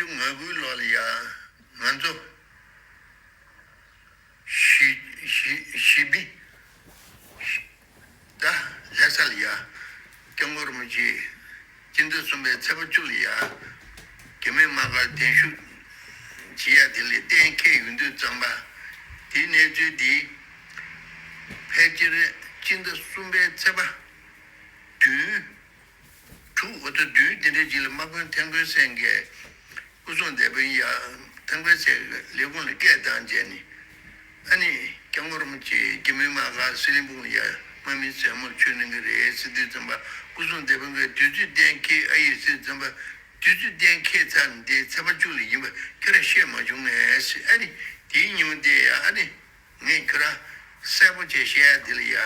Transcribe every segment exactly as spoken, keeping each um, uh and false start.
ང་དགུའི་ལོ་ལ་ཡ་ང་ཚོ་ཞི་ཞི་ཞི་བདེ་ད་ལྷ་ས་ལ་ཡ་སྐྱབས་མགོན་རིན་པོ་ཆེ་སྤྱི་ཟླ་གསུམ་པའི་ཚེས་པ་བཅུ་ལ་ཡ་རྒྱ་མི་དམག་སྒར་གདན་ཞུ་བྱེད་ཡ་དེ་ལ་གཏན་འཁེལ་ཡོང་དུས་ཙམ་པ་དེའི་གནས་ཚུལ་འདི་ཕལ་ཆེར་སྤྱི་ཟླ་གསུམ་པའི་ཚེས་པ་བདུན། དྲུག་འོ་ད་བདུན་དེ་འདྲའི་རྗེས་ལ་དམག་དཔོན་ཐན་ཀོན་སན་གྱིས་སྐུ་སྲུང་སྡེ་དཔོན་ཡ་ཐན་ཀོན་སན་གྱི་ལས་ཁུངས་ལ་སྐད་བཏང་བྱས་ནས་ཨ་ནི་སྐྱབས་མགོན་རིན་པོ་ཆེ་རྒྱ་མིའི་དམག་སྒར་སི་ལིང་སྦུག་ལ་ཡ་དམག་མི་བཙན་མོར་འཁྱེར་གནང་གི་རེད་ཟེར་དུས་ཙམ་པ་སྐུ་སྲུང་སྡེ་དཔོན་གྱིས་དུས་ཚོད་གཏན་འཁེལ་ཨ་ཡིན་ཟེར་ཙམ་པ་དུས་ཚོད་གཏན་འཁེལ་ཚར་ནས་དེ་ཚེས་པ་བཅུ་ལ་ཡིན་པ་ཁྱོད་རང་ཤེས་མ་བྱུང་ངས་ཟེར་ཨ་ནི་དེའི་ཉིན་མོ་དེ་ཡ་ཨ་ནི། ངས་ཁྱོད་རང་གསལ་པོ་བྱས་བཤད་ཡ་འདི་ལ་ཡ།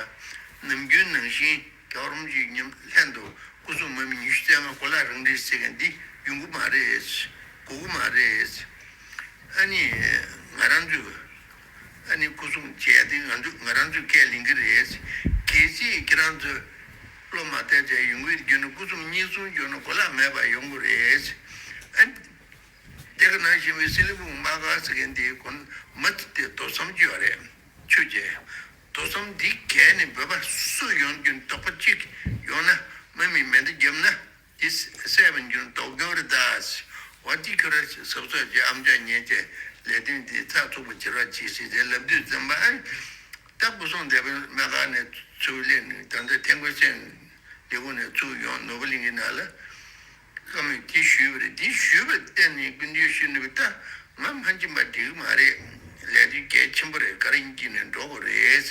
ནམ་རྒྱུན་ནང་བཞིན་རྒྱལ་བ་རིན་པོ་ཆེའི་མཉམ་ལྷན་དུ་སྐུ་སྲུང་དམག་མི་ཉི་ཤུ་རྩ་ལྔ་གོ་ལག་རང་འཁྲིད་ཟེར་མཁན་འདི་ཡོང་གི་མ་རེད། དགོས་ཀྱི་མ་རེད། ཨ་ནི་ང་རང་ཚོས་ཨ་ནི་སྐུ་སྲུང་བྱས་ཏེ་ང་ཚོ་ང་རང་ཚོས་ཁས་ལེན་གྱི་རེད། གལ་སྲིད་ཁྱེད་རང་ཚོས་བློ་མ་གཏད་བྱས་ཡོང་གི་ཡོད་ན་སྐུ་སྲུང་གཉིས་གསུམ་བྱུང་ན་གོ་ལག་མེད་པ་ཡོང་གི་རེད། ཨ། དེ་ག་ནང་བཞིན་པའི་སི་ལིང་སྦུག་དམག་སྒར་ཟེར་མཁན་དེའི་ཁོ་མ་དེ་རྡོ་ཟམ་ཅིག་ཡོད་རེད། ཆུ་བྱས། རྡོ་ཟམ་འདི་བརྒལ་ནས་བོད་པ་སུ་ཡོང་རྒྱུ་དོགས་པ་གཅིག་ཡོང་ན་དམག་མིས་མེ་མདའ་བརྒྱབ་ན་དེ་བསད་པ་འགྱུར་དོགས་ཡོད་རེད་ད། འོ་དེ་ཁྱོད་རང་གཟབ་གཟབ་བྱས་ཨམ་ཅོག་ཉན་བྱས་ལས་དོན་དེ་ཚགས་ཚུད་པོ་བྱེད་རོགས་གྱིས་ཟེར་ཏེ་ལབ་དུས་ཙམ་པ་ཨ་ནི་ད་སྐུ་སྲུང་སྡེ་དཔོན་དམག་སྒར་ནས་ཚུར་སླེབས་ནས་ད་ལྟ་ཐན་ཀོན་སན་ལས་ཁུངས་ནས་ཚུར་ཡོང་ནོར་བུ་གླིང་གི་ནང་ལ། བཀའ་མོལ་དེ་ཞུས་པ་རེད། དེ་ཞུས་པར་བརྟེན་ནས་སྐུ་མདུན་ཞུས་ནས་ད་ང་མ་ཕྱིན་པ་འགྲིག་གི་མ་རེད། ལས་དོན་གལ་ཆེན་པོ་རེད། ག་རེ་ཡིན་གྱི་ནས་འགྲོ་དགོས་རེད།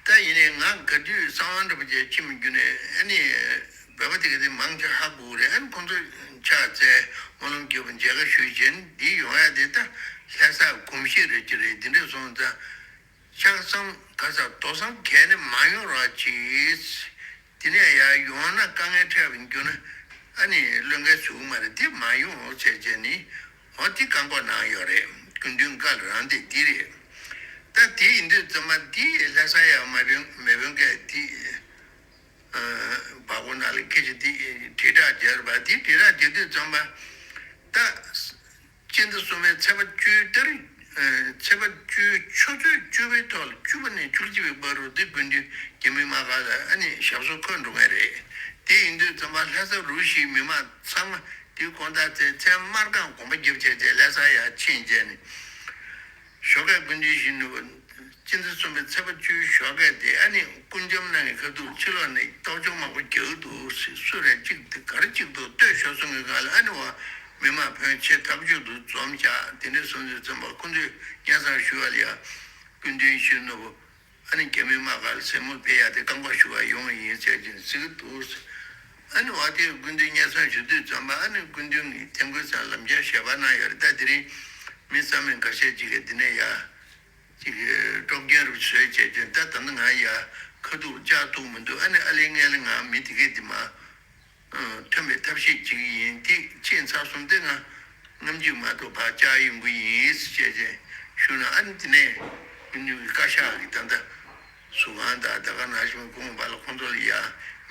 ད་ཡིན་ནའི་ང་ག་དུས་གསང་བ་འདྲ་པོ་བྱས་ཕྱིན་མི་རྒྱུ་ནས་ཨ་ནི་བོད་པ་དེ་ག་དེ་མང་ཆེ་ཧ་གོ་གི་རེད། ཨ་ནི་ཁོང་ཚོ་ཕྱག་འཚལ་སྨོན་ལམ་བརྒྱབ་པ་མཇལ་ཁ་ཞུས་བྱས་ནས་འདི་ཡོང་ཡ་དེ་ད་ལྷ་ས་གོམས་གཤིས་རེད་ཀྱི་རེད། འདི་འདྲ་སོང་ཙང་། ལྕགས་ཟམ་ག་ས་རྡོ་ཟམ་བརྒལ་ནས་མ་ཡོང་རོགས་གྱིས། དེ་ནས་ཡར་ཡོང་ན་དཀའ་ངལ་འཕྲད་པ་འགྱུར་ན་ཨ་ནི་བློས་འགེལ་ཟུག་མ་རེད། དེ་མ་ཡོང་བྱས་བྱས་ནི་འོ་དེ་བཀག་འགོག་གནང་ཡོད་རེད། སྐུ་མདུན་བཀའ་ལ་རང་དེ་འདི་རེད། ད་དེ་ཡིན་དུས་ཙམ་པ་འདི་ལྷ་ས་ཡར་མ་བོན་མེ་བོན་སྐད་དེ་བ་གོ་ན་ལ་སྐད་ཆ་དེ་དྲིལ་བསྒྲགས་བརྒྱབ་པ་དེ་དྲིལ་བསྒྲགས་བརྒྱབ་དུས་ཙམ་པ་ད། སྤྱི་ཟླ་གསུམ་པའི་ཚེས་པ་བཅུ་ལྟར། ཚེས་པ་བཅུ་ཆུ་ཚོད་བཅུ་པའི་ཐོག་ལ་བཅུ་པ་ནས་བཅུ་གཅིག་པའི་བར་དུ་དེ་དགུན་དུས་རྒྱ་མི་དམག་སྒར་ལ་ཨ་ནི་ཞབས་སོར་འཁོད་འགྲོ་ངེས་རེད། དེ་ཡིན་དུས་ཙམ་པ་ལྷ་ས་རུ་བཞིའི་མི་མང་ཚང་མ་དེ་དགོང་དག་ཚེ་མཚན་དམར་གང་དགོངས་པ་རྒྱབ་བྱས་རྗེས་ལྷ་ས་ཡར་ཕྱིན་རྗེས་ནས། ཞོགས་ཀས་སྐུ་མདུན་ཞུས་ནས་སྤྱི་ཟླ་གསུམ་པའི་ཚེས་པ་བཅུའི་ཞོགས་ཀས་དེ་ཨ་ནི་སྐུ་འཇམ་ནང་གི་ཁ་ཐུག་ཕྱི་ལོགས་ནས་རྟོག་ཞིབ་མང་པོ་རྒྱག་གི་འདུག་སུ་རེད་གཅིག་དེ་ག་རེ་གཅིག་འདུག་ལྟོས་ཤོག་གསུང་གི་སྒང་ལ་ཨ་ནི་བ་མི་མང་ཕོན་ཆེ་ཐག་ཆོད་དུ་འཛོམས་བཞག་དེ་འདྲ་སོང་དུས་ཙམ་པ་ཁོང་ཚོས་སྙན་སེང་ཞུ་བ་ལ་ཡ་སྐུ་མདུན་ཞུས་ནོ་བོ་ཨ་ནི་རྒྱ་མི་དམག་སྒར་ལ་གཟིགས་མོར་ཕེབས་ཡ་དེ་བཀག་འགོག་ཞུ་བ་ཡོང་བ་ཡིན་ཟེར་གྱིན་གཟིགས་ཀྱི་འདུག་ཨ་ནི་བ་དེ་སྐུ་མདུན་སྙན་སེང་ཞུ་དུས་ཙམ་པ་ཨ་ནི་སྐུ་མདུན་གྱིས་ཐན་ཀོན་སན་ལམ་རྒྱག་ཞལ་པར་གནང་ཡོད་རེད། ད་དེ་རིང་མི་བསམ་མེད་འགའ་ཤས་ཅིག་གིས་འདི་ནས་ཡ། ཅིག་གི་སྲོག་རྒྱུན་རུ་བཟོས་བྱས་ཀྱང་ད་ད་ནི་ང་ཡ་ཁ་ཐུག་ལྕགས་ཐུག་མི་འདུག་ཨ་ནི་ཨ་ལེ་ངས་ལེ་ང་མི་དེ་གས་དེ་མ་ཐོན་པའི་ཐབས་ཤེས་བྱེད་ཀྱི་ཡིན། དེ་ཕྱིན་ཚར་སོང་སྟེ་ང་ནམ་རྒྱུན་མ་གཏོགས་ཕར་བཅར་ཡོང་གི་ཡིན་ཟེར་བྱས་ཀྱང་ཞུ་ན་ཨ་ནི་དེ་ནས་ཀུན་ཉུང་གི་བཀའ་ཤག་གི་ད་ལྟ་ཟུར་ཁང་དང་ད་ག་ནང་བཞིན་གོང་བ་ལ་ཁོང་ཚོ་ལ་ཡ་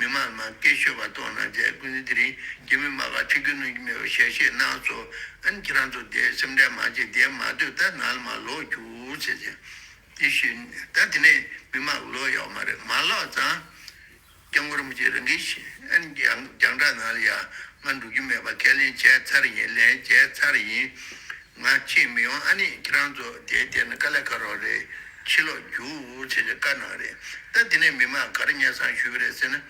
མི་མང་ལ་མ་སྐད་ཤོད་པ་གཏོང་གནང་བྱས་ཀུན་ཉུང་དེ་རིང་རྒྱ་མི་དམག་སྒར་ཁྲིད་རྒྱུ་གནང་གི་མེད་པ་ཞལ་བཞེས་གནང་སོང་། ཨ་ནི་ཁྱེད་རང་ཚོ་དེ་སེམས་ཁྲལ་མ་བྱེད་དེ་མ་སྡོད་ད་ནང་ལ་མ་ལོག་རྒྱུགས་ཟེར་བྱས། དེ་བཞིན་ད་དེ་ནས་མི་མང་ལོག་ཡོད་མ་རེད། མ་ལོག་ཙང་སྐྱབས་མགོན་རིན་པོ་ཆེ་རང་གིས་ཨ་ནི་རྒྱང་རྒྱང་བསྒྲགས་ནང་ལ་ཡ་ང་འགྲོ་རྒྱུ་མེད་པ་ཁས་ལེན་བྱས་ཚར་ཡིན། ལན་བྱས་ཚར་ཡིན། ང་ཕྱིན་མི་ཡོང་། ཨ་ནི་ཁྱེད་རང་ཚོ་དེའི་སྟེང་ནས་དཀའ་ལས་ཁག་རོགས་རེད། ཕྱིར་ལོག་རྒྱུགས་ཟེར་ཏེ་བཀའ་གནང་རེད། ད་དེ་ནས་མི་མང་ག་རེ་སྙན་སེང་ཞུས་པ་རེད་ཟེར་ན།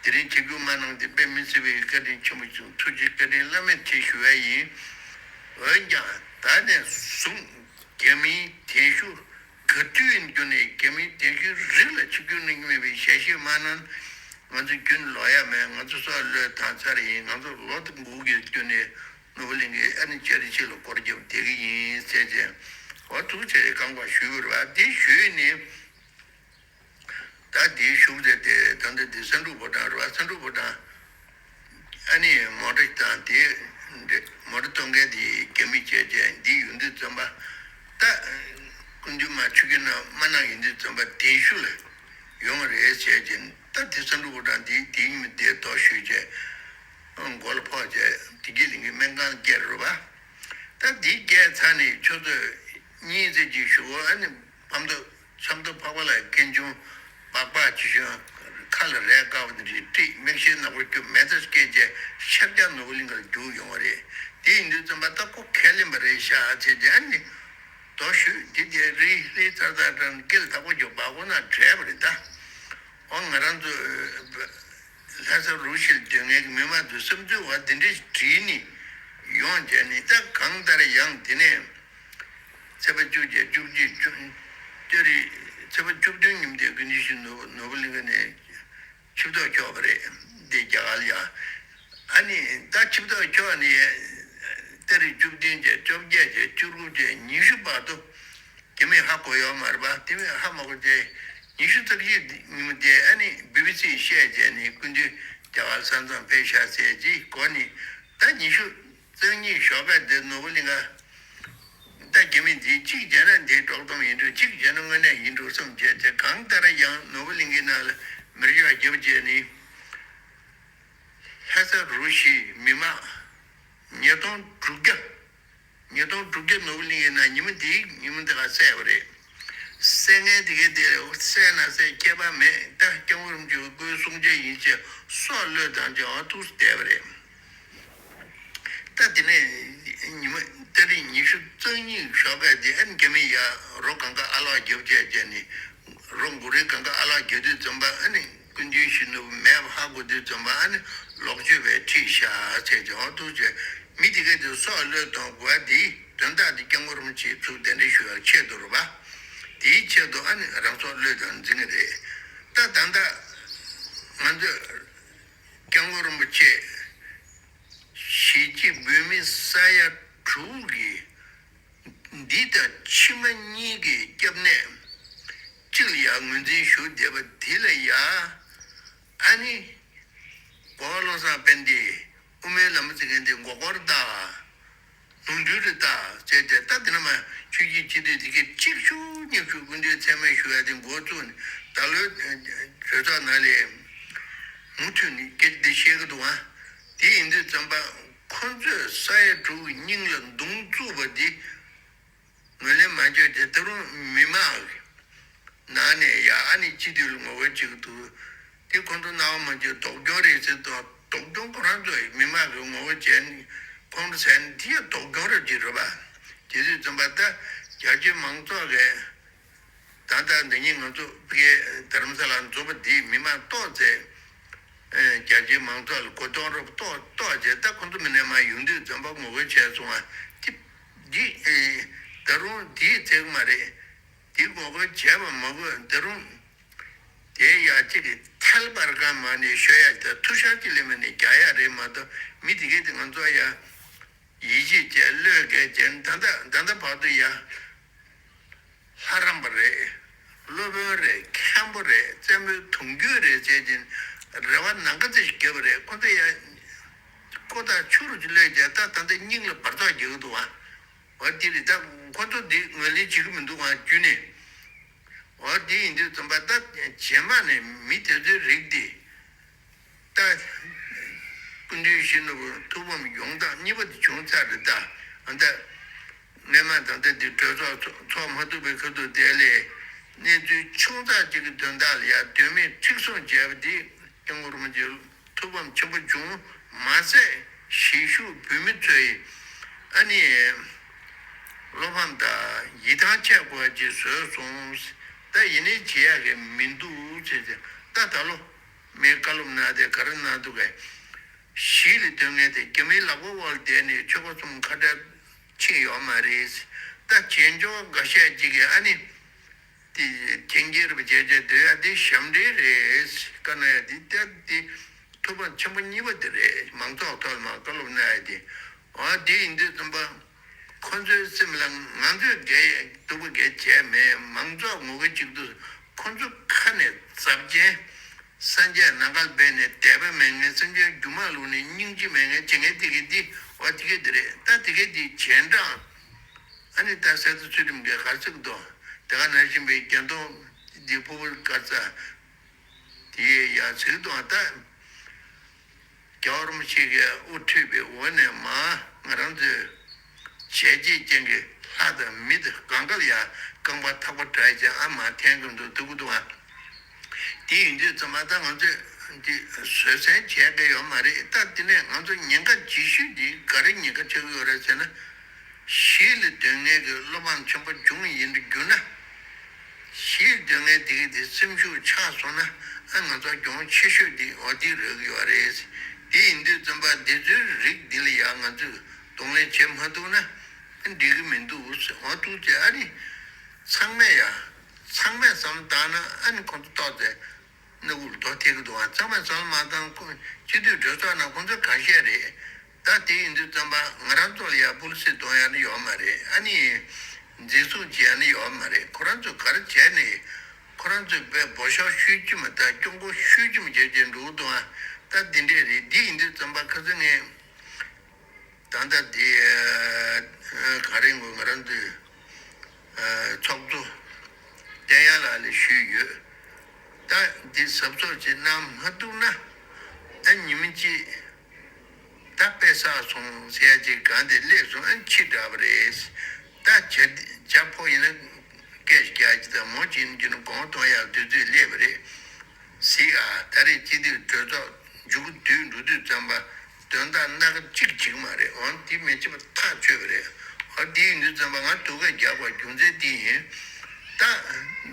དེ་རིང་ཆིབས་བསྒྱུར་མ་གནང་དེ་དཔེ་མི་སྲིད་པའི་བཀའ་དྲིན་ཆེན་པོ་བྱུང་། ཐུགས་རྗེ་བཀའ་དྲིན་བླ་མེད་ཆེ་ཞུ་བ་ཡིན། འོན་ཀྱང་ད་ནས་བཟུང་རྒྱ་མིའི་གདན་ཞུ་ག་དུས་ཡིན་རྒྱུ་ནས་རྒྱ་མིའི་གདན་ཞུའི་རིགས་ལ་ཆིབས་བསྒྱུར་གནང་གི་མེད་པའི་ཞལ་བཞེས་མ་གནང་། ང་ཚོ་རྒྱུན་ལོག་ཡ་མེད། ང་ཚོ་སྲོག་བློས་བཏང་ཚར་ཡིན། ང་ཚོ་ལོ་དང་དགུ་གི་རྒྱུ་ནས་ནོར་བུ་གླིང་གིས་ཨ་ནི་ཅ་རི་ཅི་ལ་སྐོར་རྒྱབ་བསྡད་ཀྱི་ཡིན་ཟེར་བྱས། འོ་ཐུགས་རྗེ་ཆེ་བཀའ་བསྒོ་ཞུས་པ་རེད་པ། དེ་ཞུས་ནས་ད་དེའི་གཞུག་དེ་དེ་ད་ལྟ་དེ་སན་ཀྲུག་ཕོ་བྲང་རེད་པ། སན་ཀྲུག་ཕོ་བྲང་ཨ་ནི་མོ་ཊ་དང་དེ་མོ་ཊ་གཏོང་མཁན་དེ་རྒྱ་མི་བྱས་བྱས་འདི་ཡོང་དུས་ཙམ་པ་ད་སྐུ་མདུན་མ་ཆིབས་བསྒྱུར་གནང་མ་གནང་ཡོང་དུས་ཙམ་པ་གདན་ཞུ་ལ་ཡོང་བ་རེད་བྱས་བྱས། ད་དེ་སན་ཀྲུག་ཕོ་བྲང་དེ་དེའི་ཉིན་དེ་རྟོག་ཞུས་བྱས། མགོ་ལ་ཕོག་བྱས་བདེ་སྐྱིད་གླིང་གི་སྨན་ཁང་བསྐྱལ་རེད་པ། ད་འདི་བསྐྱལ་ཚར་ནས་ཆུ་ཚོད་གཉིས་ཙམ་ཅིག་གཞུག་གུ་ཨ་ནི་ཕམ་མདོ་ཆབ་མདོ་འཕགས་པ་ལ་མཁན་ཆུང་སྦག་སྦག་ཅིག་བྱུང་། ཁ་ལ་རས་དཀར་པོ་འདི་དཀྲིས། མིག་ཤེལ་ནག་པོ་བསྐྱུར། མེ་མདའ་སྐྱེས་བྱས་ཤར་རྒྱག་ནོར་བུ་གླིང་གར་རྒྱུགས་ཡོང་བ་རེད། དེ་ཡིན་དུས་ཙམ་པ་ད་ཁོ་ཁས་ལེན་པ་རེད་ཤག་ཟེར་བྱས་ཨ་ནི་རྡོ་གཞུས་འདི་དེ་རི་ལི་ཚར་ཚར་གྲང་སྐེ་ལ་ཐག་པ་རྒྱོབ་སྦག་སྒོ་ནང་བྲལ་བ་རེད་ད། འོ་ང་རང་ཚོ་ལྷ་ས་རུ་བཞིར་སྡོད་མཁན་གྱི་མི་མང་ཚོའི་བསམ་ཚུལ་བ་འདི་འདྲ་དྲིས་ནས་ཡོང་བྱས་ནས། ད་གང་ལྟར་ཡང་འདི་ནས་ཚེས་པ་བཅུ་བཅུ་གཅིག་བཅུ་གཅིག་ཚེས་པ་བཅུ་བདུན་ཉིན་དེ་ཀུན་མཁྱེན་ཞིང་ནོར་ནོར་བུ་གླིང་ག་ནས་ཆིབས་ཐོག་འཁྱོག་པ་རེད། འདི་རྒྱ་གར་ལ་ཡ། ཨ་ནི་ད་ཆིབས་ཐོག་འཁྱོག་ནས་ཏ་རིག་བཅུ་བདུན་བཅས་བཅོ་བརྒྱད་བཅས་བཅུ་དགུ་བཅས་ཉི་ཤུ་བར་དུ་རྒྱ་མིས་ཧ་གོ་ཡོད་མ་རེད་པ། དེ་མིན་ཧ་མ་གོ་བྱས་ཉི་ཤུ་རྩ་གཅིག་ཉིན་མོ་དེ་ཨ་ནི་བི་བི་སིས་བཤད་བྱས་ནས་སྐུ་མདུན་རྒྱ་གར་ས་མཚམས་ཕེབས་ཤག་ཟེར་གྱི་གོ་ནས། ད་ཉི་ཤུ་རྩ་གཉིས་ཞོགས་ཀ་དེ་ནོར་བུ་གླིང་ག་ད་རྒྱ་མི་འདིས་གཅིག་བྱས་ན་འདིའི་དཀྲོག་གཏམ་ཡིན་འགྲོ། གཅིག་བྱས་ན་དངོས་གནས་ཡིན་འགྲོ་བསམ་བྱས་ཏེ། གང་ལྟར་ཡང་ནོར་བུ་གླིང་གའི་ནང་ལ་མེ་སྒྱོགས་བརྒྱབ་བྱས་ནས་ལྷ་ས་རུ་བཞིའི་མི་མང་ཉིས་སྟོང་དྲུག་བརྒྱ། ཉིས་སྟོང་དྲུག་བརྒྱ་ནོར་བུ་གླིང་གའི་ནང་ཉིན་མོ་འདིའི་ཉིན་མོ་འདི་ག་བསད་པ་རེད། བསད་མཁན་དེ་གའི་དེ་བསད་ན་བསད་ཁྱད་པར་མེད། ད་སྐྱབས་མགོན་རིན་པོ་ཆེའི་སྐུའི་གསུང་ཆོས་ཡིན་ཞེས་སྲོག་བློས་བཏང་བྱས་འོ་ཐུགས་སུ་བསྡད་པ་རེད། ད་དེ་ནས་ཉི་མ་ཏ་རིག་ཉི་ཤུ་རྩ་གཉིས་ཞོགས་པ་དེ་ཨ་ནི་རྒྱ་མི་ཡ་རོ་གང་ག་ཨ་ལོག་རྒྱབ་བྱས་བྱས་ནས། རོ་མགོ་རིལ་གང་ག་ཨ་ལོག་རྒྱག་དུས་ཙམ་པ་ཨ་ནི་སྐུ་མདུན་ཞིག་ནུབ་མེད་པ་ཧ་གོ་དུས་ཙམ་པ་ཨ་ནི་ལོག་སྤྱོད་པས་ཁྲིད་བཞག་ཚེ་ཅང་ཐུགས་རྗེ། མི་དེ་གས་དེ་སྲོག་བློས་གཏོང་དགོས་པ་དེའི་དོན་དག་དེ་སྐྱབས་མགོན་རིན་པོ་ཆེའི་ཚུར་གདན་འདྲེན་ཞུ་བའི་ཆེད་དུ་རེད་པ། དེའི་ཆེད་དུ་ཨ་ནི་རང་སྲོག་བློས་བཏང་འཛིན་གྱི་རེད། ད་ད་ལྟ་ང་ཚོས་སྐྱབས་མགོན་རིན་པོ་ཆེ་གཞིས་བྱེས་བོད་མི་ས་ཡ་དྲུག་གི་འདི་དང་ཕྱི་མ་གཉིས་ཀྱི་སྐྱབས་གནས་གཅིག་ལ་ཡང་ངོས་འཛིན་ཞུ་བསྡད་པ་འདི་ལ་ཡ། ཨ་ནི་གོ་བ་བློ་བཟང་དཔལ་ལྡན་དབུ་མའི་ལམ་ཟེར་མཁན་འདི་མགོ་སྐོར་ད། ནོར་འཁྲུལ་རེད་ད་ཟེར་ཏེ། ད་འདི་ནས་མར་ཆོས་བརྒྱུད་སྤྱི་འཐུས་དེ་གས་གཅིག་ཞུ་གཉིས་ཞུ་སྐུ་མདུན་མཚན་སྨད་ཞུ་ཡ་དེ་འགོ་བཙུགས་ནས་ད་ལོའི་གྲོས་ཚོགས་ནང་ལ་མུ་མཐུད་ནས་སྐད་ཆ་འདི་བཤད་ཀྱི་འདུག་ཨ། དེ་ཡིན་དུས་ཙམ་པ་ཁོ་ཚོས་ས་ཡ་དྲུག་གི་སྙིང་ལ་མདུང་བཙུགས་པ་འདི་ངོས་ལེན་མ་བྱས་ཏེ། ད་རུང་མི་མང་གི་ནང་ནས་ཡ་ཨ་ནི་སྤྱི་འཐུས་ལ་ངོ་རྒོལ་བྱེད་ཀྱི་འདུག་དེ་ཁོང་ཚོ་སྣང་བ་མ་བྱེད་སྡུག་གྱོང་རེད་ཟེར་དུས། སྡུག་གྱོང་ཁོ་རང་ཚོ་མི་མང་གི་ངོ་རྒོལ་བྱས་ནས་ཁོང་ཚོ་ཟེར་ན་དེ་ཡང་སྡུག་གྱོང་རེད་ཅེས་རེད་པ། དེ་དུས་ཙམ་པ་ད་རྒྱ་ཆེའི་མང་ཚོགས་ཀྱིས་ད་ལྟ་འདི་ཉིད་ང་ཚོ་ཕ་གིའི་རྡ་རམ་ས་ལར་འཛོམས་པ་འདིས་མི་མང་ཏོག་ཙམ་རྒྱ་ཆེའི་མང་ཚོགས་ལ་གོ་རྟོགས་རོབ་ཏོག་ཏོག་བྱས། ད་ཁོང་ཚོ་མི་ནས་མར་ཡོང་དུས་ཙམ་པ་ངོ་རྒོལ་བྱས་སོང་བ་དེ། འདི་ད་རུང་དེའི་ཚེག་མ་རེད། དེ་ངོ་རྒོལ་བྱས་པ་མ་དགོས། ད་རུང་དེ་ཡ་གཅིག་གི་ཐལ་པར་གང་མ་ནས་ཤོད་ཡ་དེ་ཐུ་ཤར་གཅིག་ལས་མེད་ནས་རྒྱག་ཡ་རེད་མ་གཏོགས། མི་དེ་གས་དེ་ང་ཚོ་ཡ་ཡིད་ཆེས་བྱས་བློས་འགེལ་བྱས། ད་ལྟ་ད་ལྟ་བར་དུ་ཡ་ལྷ་རམས་པ་རེད། སློབ་དཔོན་རེད། མཁན་པོ་རེད། བཙན་པོའི་གདུང་རྒྱུད་རེད་ཟེར་གྱིན་རེ་བ་ནམ་མཁའ་ཙམ་ཞིག་བརྒྱབ་པ་རེད། ཁོ་ཚོ་ཡ་ཀོ་ཐག་ཆུ་རུ་ཅིག་གློད་བྱས། ད་ད་ལྟ་སྙིང་ལ་འབར་ཐོག་རྒྱག་གི་འདུག་ཨ། འོ་དེ་རེད། ད་ཁོ་ཚོ་འདི་ངོས་ལེན་བྱེད་ཀྱི་མི་འདུག་ཨ་རྒྱུན་ནས། འོ་དེ་ཡིན་དུས་ཙམ་པ་ད་རྗེས་མ་ནས་མི་དེ་ཚོའི་རིགས་འདི་ད་སྐུ་མདུན་ཞིག་ནུབ་ཐུགས་ཕམ་ཡོང་སྟངས་གཉིས་པ་དེ་བྱུང་ཚར་རེད་ད། ཨ་ད་སྔས་མ་ད་ལྟ་འདི་གྲོས་ཚོགས་ཚོགས་མ་ཐུབ་པའི་ཁ་ཐུག་དེ་ལས་གནས་ཚུལ་ཆུང་ཙག་ཅིག་གི་དོན་དག་ལ་ཡ་དོན་མེད་མཁྲེགས་བཟུང་བྱས་པ་འདི་སྐྱབས་མགོན་རིན་པོ་ཆེ་ཐུགས་ཕམ་ཆེན་པོ་བྱུང་མ་ཟད། གཞིས་བཞུགས་བོད་མི་ཚོའི་ཨ་ནི་བློ་ཕམ་དང་ཡིད་ཐང་ཆད་དགོས་ཅིག་བཟོས་སོང་། ད་ཡིན་ནའི་བྱེད་ཡག་གི་མི་འདུག་ཟེར་ཏེ། ད་ད་ལོ་མིའི་བཀའ་སློབ་གནང་སྟེ་ག་རེ་གནང་འདུག་གས། གཞིས་ལ་སྡོད་མཁན་དེ་རྒྱ་མིའི་ལག་པ་འོག་ལ་བསྡད་ནས་ཆོལ་ཁ་གསུམ་ཁ་བྲལ་ཕྱིན་ཡོད་མ་རེད། ད་བྱེས་འབྱོར་འགའ་ཤས་ཅིག་གིས་ཨ་ནི། དེ་དེང་རྒྱལ་རབས་བྱས་བྱས་སྡོད་ཡ་དེ་ཞབས་འདྲེན་རེད། བཀའ་གནང་ཡ་དེ་ལྟ་དེ་ཐུགས་ཕམ་ཆེན་པོ་གཉིས་པ་དེ་རེད། མང་ཚོགས་ཐོག་ལ་མར་བཀའ་སློབ་གནང་ཡ་དེ། འོ་དེ་ཡིན་དུས་ཙམ་པ་ཁོ་ཚོའི་སེམས་ལ་ང་ཚོས་འགལ་སྡུག་པོ་འགལ་བྱས་མེད། མང་ཚོགས་ངོ་རྒོལ་བྱེད་དུས་ཁོ་ཚོ་ཁ་ནས་འཛབ་ཅན། སངས་རྒྱས་ནམ་མཁར་སྦས་ནས་དད་པ་མེད་མཁན། སེམས་ཅན་རྒྱུ་མ་ལུས་ནས་སྙིང་རྗེ་མེད་མཁན་བྱེད་མཁན་དེ་གས་འདི་འོ་དེ་གས་འདི་རེད། ད་དེ་གས་འདི་རྗེས་འབྲང་ཨ་ནི་ད་གསེར་རྟ་ཚུལ་ཁྲིམས་ཀྱིས་ག་རེ་ཟེར་གྱི་འདུག་དེ་ག་ནང་བཞིན་པའི་རྒྱ་མཐོང་འདི་ཕུར་བུ་དཀར་རྩ་དེ་ཡས་ཡ་ཟེར་གྱི་འདུག་ད་ རྒྱལ་བ་རིན་པོ་ཆེ་གིས་དབུ་ཁྲིད་པའི་འོག་ནས་མར་ང་རང་ཚོའི་བྱས་རྗེས་ཅན་གྱི་ལྷ་དང་མི་དང་གང་ག་ལ་ཡང་རྐང་པ་ཐག་པ་བྲེགས་བྱས་ཨ་མར་འཐེན་གྱི་འདུག་འདུག་གི་འདུག་ཨ། དེ་ཡིན་དུས་ཙམ་པ་ད་ང་ཚོས་འདི་བཟོད་བསྲན་བྱས་ཀྱི་ཡོད་མ་རེད། ད་དེ་ནས་ང་ཚོ་ཉེན་ཁ་ཆེ་ཤོས་འདི་ག་རེ་ཉེན་ཁ་ཆགས་ཀྱི་ཡོད་རེད་ཟེར་ན། གཞིས་ལ་སྡོད་མཁན་གྱི་སློབ་འབངས་ཆེན་པོ་བྱུང་ཡིན་དུ་གྱུར་ན། གཞིས་ལ་སྡོད་མཁན་དེ་གི་དེ་སེམས་ཤུགས་ཆག་སོང་ན་ཨ་ང་ཚོ་གྱོང་ཆེ་ཤོས་དེ་འོ་དེ་རག་གི་ཡོད་རེད། དེ་ཡིན་དུས་ཙམ་པ་འདི་ཚོའི་རིགས་འདི་ལ་ཡང་ང་ཚོས་གདོང་ལེན་བྱེད་མ་ཐུབ་ན་འགྲིག་གི་མི་འདུག་འོ་ཐུག་ཅེས་ཨ་ནི་ཚང་མས་ཡང་ཚང་མས་བསམ་བཏང་ན་ཨ་ནི་ཁོང་ཚོ་ཏོག་ཙེ། སྣ་ཁུག་ལ་རྡོ་ཐེག་གི་འདུག་ཨ། ཚང་མས་བསམ་བློ་མ་བཏང་ཁོ་སྤྱི་འཐུས་གྲོས་ཚོགས་ནང་ཁོང་ཚོ་གང་བཤད་རེད། ད་དེ་ཡིན་དུས་ཙམ་པ་ང་རང་ཚོ་ལ་ཡ་པོ་ལི་སི་གཏོང་ཡ་ནི་ཡོད་མ་རེད། ཨ་ནི་འཛིན་བཟུང་བྱེད་ཡ་ནི་ཡོད་མ་རེད། ཁོ་རང་ཚོ་ག་རེ་བྱས་ནས་ཁོ་རང་ཚོས་དཔེ་འབོ་ཤོག་ཤུལ་ཅི་མ་ད་སྐྱོང་མགོ་ཤུལ་ཅི་མ་བྱས་བྱས་འགྲོ་གི་འདུག་ཨ། ད་འདི་འདྲས་རེད། འདི་ཡིན་དུས་ཙམ་པ་ཁ་སང་ངས། ད་ལྟ་འདི་ག་རེ་ངོ་ང་རང་ཚོའི་ཚོགས་གཙོ་བསྟན་ཡར་ལགས་ལ་ཞུས་ཡོད། ད་འདི་གཟབ་གཟབ་ཅིག་གནང་མ་ཐུབ་ན་ཨ་ཉི་མ་གཅིག་ད་དཔེ་བསགས་སོང་ཟེར་ཡ་ཅིག་གང་དེ་སླེབས་སོང་ཨ་འཆི་དྲགས་པ་རེད། ད་བྱ་བྱ་ཕོ་ཡིན་ན་སྐད་ཆ་རྒྱག་ཅིག་དང་མོ་གཅིག་ཡིན་རྒྱུ་ན་དགོངས་གཏོང་ཡག་དུས་ཚོད་སླེབས་པ་རེད། གཟིགས་ཨ། ད་རེས་སྤྱི་འཐུས་གྲོས་ཚོགས་མཇུག་བསྡུས་འགྲོ་དུས་ཙམ་པ་དོན་དག་སྣ་ཁ་གཅིག་བྱེད་ཀྱི་མ་རེད། འོ་འདི་མི་བྱེད་པ་ཐག་ཆོད་པ་རེད། འོ་འདི་ཡིན་དུས་ཙམ་པ་ང་སྡུག་སྐད་རྒྱག་པར་རྒྱུ་མཚན་འདི་ཡིན། ད་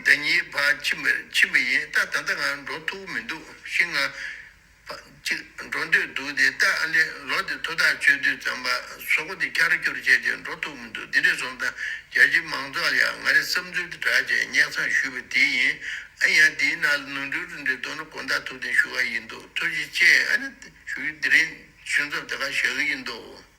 ཟླ་གཉིས་ཕར་ཕྱིན་པ་ཕྱིན་པ་ཡིན། ད་ད་ལྟ་ང་འགྲོ་ཐུབ་ཀྱི་མི་འདུག་ཤི་ང་ཕ་གཅིག་འགྲོ་འདོད་འདུག་དེ་ད་ཨ་ལེ་ལོ་དེ་ཐོ་ཐག་ཆོད་དུས་ཙམ་པ་གཟུགས་པོ་དེ་འཁྱར་འཁྱོར་བྱས་ཏེ་འགྲོ་ཐུབ་མི་འདུག་འདི་འདྲ་སོང་ཙང་རྒྱ་ཆེའི་མང་ཚོགས་ལ་ཡང་ང་རའི་བསམ་ཚུལ་དེ་དྲག་བྱས་སྙན་སེང་ཞུས་པ་དེ་ཡིན། ཨ་ཡང་དེའི་ནང་ལ་ནོར་འཁྲུལ་རེ་འདྲ་འདུག་ན་དགོངས་དག་ཐུགས་བདེན་ཞུ་བ་ཡིན་འདུག་ཐུགས་རྗེ་ཆེ། ཨ་ནི་ཞུ་ཡིག་དེ་རིང་ཞུ་མཚམས་དེ་ག་བཞག་གི་ཡིན་འདུག